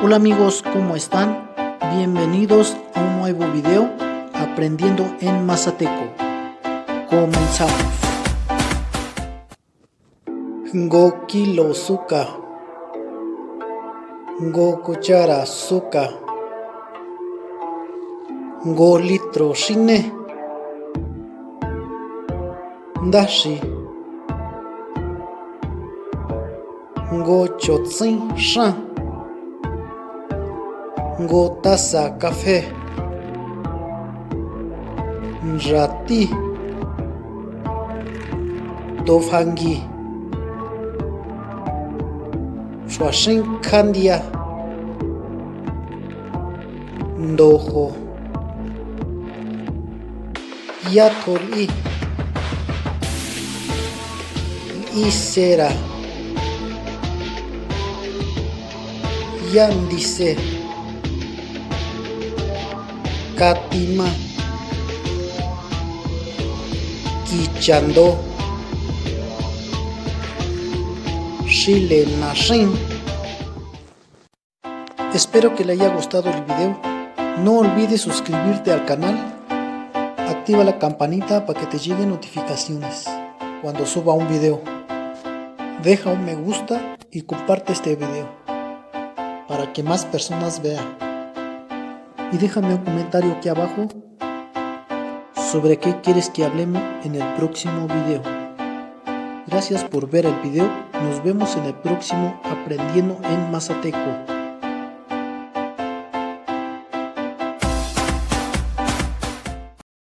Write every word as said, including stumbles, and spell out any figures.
Hola amigos, ¿cómo están? Bienvenidos a un nuevo video aprendiendo en mazateco. Comenzamos. Ngo kilo súka. Ngo cuchara súka. Ngo litro xiné. Ndaxi. Ngo chotsín xán. Ngo taza café. Nratí. Tofangui. Xuaxín kjandia. Ndojo. Yá tjo lí. Lí cera. Yá ndise. Katimá. Kichando. Xile naxín. Espero que le haya gustado el video. No olvides suscribirte al canal, activa la campanita para que te lleguen notificaciones cuando suba un video. Deja un me gusta y comparte este video para que más personas vean. Y déjame un comentario aquí abajo sobre qué quieres que hablemos en el próximo video. Gracias por ver el video. Nos vemos en el próximo Aprendiendo en Mazateco.